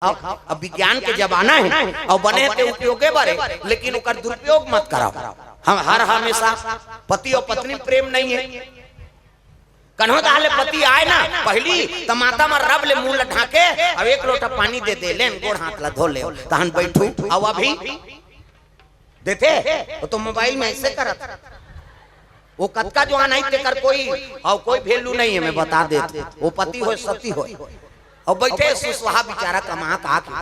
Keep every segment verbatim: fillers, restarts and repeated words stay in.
अब विज्ञान के जमाना हे अउ बने हे ते उपयोगे बर हे, लेकिन ओकर दुरुपयोग मत करव। हम हर हमेशा पति अउ पत्नी में प्रेम नइ हे। कन्हो दहा ले पति आय ना पहिली, त माता मन रब ले मुंह ल ढांके अउ एक लोटा पानी दे दे, लेन गोड़ हाथ ल धो ले, तहन बइठू। अउ अभी देथे, वो तो मोबाइल में अइसे करत हे। वो कतका जुवान आही तेकर कोई, अउ कोई value नइ हे, मैं बता देत हंव। वो पति होय, सती होय, अउ बइठे सुसवाहा बिचारा कमा का के।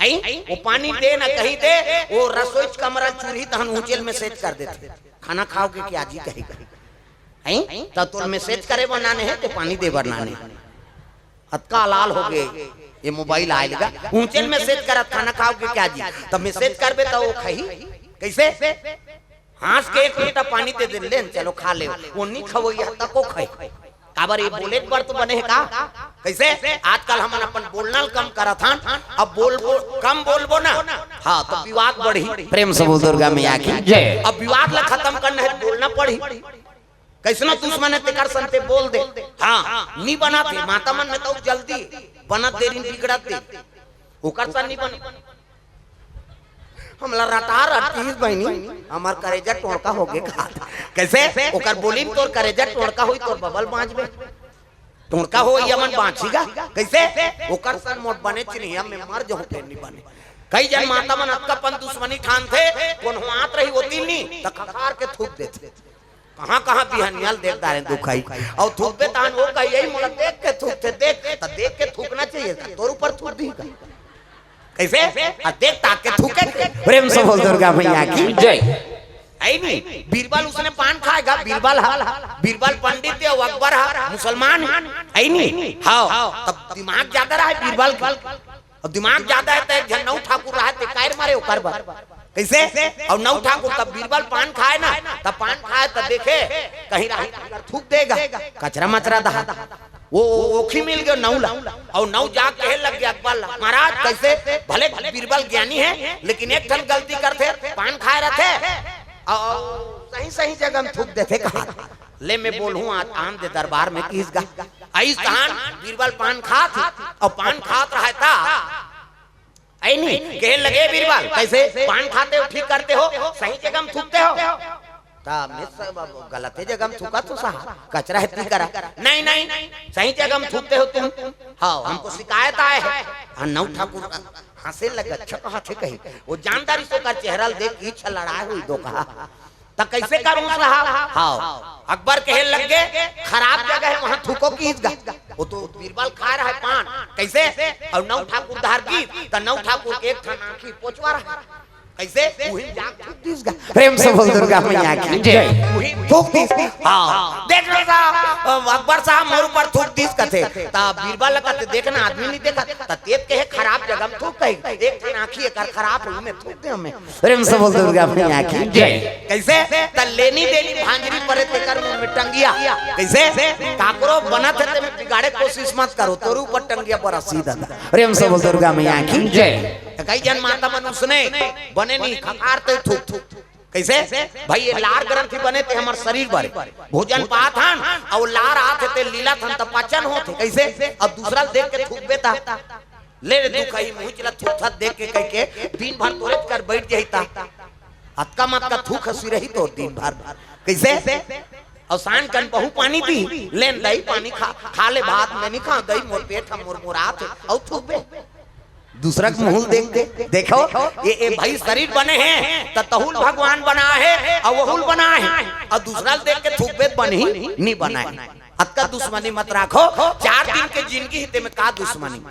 अई, वो पानी दे ना कही दे, वो रसोई के कमरा चूल्ही तहन ऊंचे ल message कर देथे, "खाना खाओगे क्या जी?" कही, कही। अई, त तोर message करे बर नाने हे, ते पानी दे बर नाने हे। अतका अलाल होगे, ये मोबाइल आय ले गा, ऊंचे ल message करत, "खाना खाओगे क्या जी?" त message करबे त वो खही कइसे? हंस के एक लोटा पानी दे दे, "लेन चलो खा ले।" वो नइ खवइया तको खही। काबर ये बोले बर तो बने हे का? कइसे? आजकल हमन अपन बोलना ल कम करत हन, अब बोलबो, कम बोलबो ना, हां, त विवाद बढ़ही। प्रेम से बोल दुर्गा मैया की जय। अब विवाद ल खतम करना हे, बोलना पड़ही। कइसनो दुश्मन हे तेकर संग ते बोल दे। हां, नइ बनत हे, माता मन में त जल्दी बनत देरी बिगड़त देरी। ओकर संग नइ बन। हमला रटा रटिस बहिनी, हमर करेजा टोंड़का होगे का। कइसे? ओकर बोली में तोर करेजा टोंड़का होही, तोर बबल बांचबे। टोंड़का होवइया मन बांचही गा। कइसे? ओकर संग मोर बने चिन्हिया, मैं मर जाहूं फेर नइ बने। कई जन माता मन अतका अपन दुश्मनी ठानथे, कोनो आत रही ओती नइ, त खखार के थूक देथे। कहां-कहां बिहनिया ल देख डारेंव दुखाही। अउ थूकबे तहन वो कही, "यही मोला देख के थूकथे, देख।" त देख के थूकना चाहिए, त तोर ऊपर थूक दिही का? कइसे? अ देख ताक के थूके। प्रेम से बोल दुर्गा मैया की जय। अई नइ, बीरबल उसने पान खाय गा, बीरबल ह, बीरबल पंडित हे, अकबर ह मुसलमान हे, अई नइ? हां, तब दिमाग जादा रहय बीरबल के। अउ दिमाग जादा हे त एक झन नऊ ठाकुर रहय ते कायर मारे ओकर बर। कइसे? अउ नऊ ठाकुर तब बीरबल पान खाय ना, तब पान खाय त देखे कहीं राही अगर थूक दे गा, कचरा मचरा दहा। वो, वो ओखी मिल गे नऊ ला, अउ नऊ जा कहे लग गे अकबर ला, "महाराज, कइसे भले बीरबल ज्ञानी हे, लेकिन एक ठन गलती करथे, पान खाय रथे, अउ सही-सही जगह में थूक देथे," कहा। "ले मैं बोलहूं आज आन दे दरबार में," किहिस गा। अइस तहान बीरबल पान खात हे, अउ पान खात रहय त अई नइ, कहे लगे बीरबल, "कइसे पान खाते हो, ठीक करते हो, सही जगह में थूकते हो?" त मैं सब अब गलते जगह में थूकत हंव साहब, कचरा हे ती करा। "नहीं, नहीं, सही जगह में थूकते हो तुम। हां, हमको शिकायत आय हे।" हां, नऊ ठाकुर हंसे लगे, "अच्छा कहत हे," कही। वो जानदारी से ओकर चेहरा ल देख के इच्छा लड़ाय होही दो कहा। त कइसे करूं साहब? हां, अकबर कहे लग गे, "खराब जगह हे, वहां थूको," किहिस गा। वो तो बीरबल खाय रहय पान, कइसे? अउ नऊ ठाकुर दहा गिस, त नऊ ठाकुर के एक ठन आंखी पोचवा रहय। कइसे? उही जाके थूक दिस गा। प्रेम से बोल दुर्गा मैया की जय। उही थूक दिस। हां, देख लो साहब, अकबर साहब मोर ऊपर थूक दिस कथे। त बीरबल कथे, "देख ना, आदमी नइ देखत, त तें कहे खराब जगह में थूक कही, एक ठन आंखी एकर खराब हे, उही में थूक दे हमें।" प्रेम से बोल दुर्गा मैया की जय। कइसे? त लेनी देनी भांजरी परे तेकर मुंह में टंगिया। कइसे? काकरो बनत हे ते में बिगाड़े कोशिश मत करो, तोर ऊपर टंगिया बरसही दादा। प्रेम से बोल दुर्गा मैया की जय। त कई जन माता मन उसने बने नइ, खखार ते थूक थूक। कइसे? भाई ये लार ग्रंथि बने ते हमर शरीर बर भोजन पात हन, अउ लार आत हे ते लीलत हन त पाचन होत हे। कइसे? अब दूसरा ल देख के थूकबे त ले रे, तू कहीं मुंह चला थूकथस देख के कहिके दिन भर तोरे कर बइठ जाही त। अतका मत का थूक हंसी रही तो दिन भर। कइसे? अउ सान कन बहू पानी दी, लेन दई पानी खा, खा ले भात, मैं नइ खांव दई, मोर पेट ह मोर मोरात हे, अउ थूकबे। दूसरा के मुंह देख दे, देखो, ये, ये भाई शरीर बने हे, त तहू ल भगवान बनाय हे, अउ वहू ल बनाय हे, अउ दूसरा ल देख के थूकबे त बनही, नइ बनाय। अतका दुश्मनी मत राखो, चार दिन के जिनगी हे, तेमे का दुश्मनी?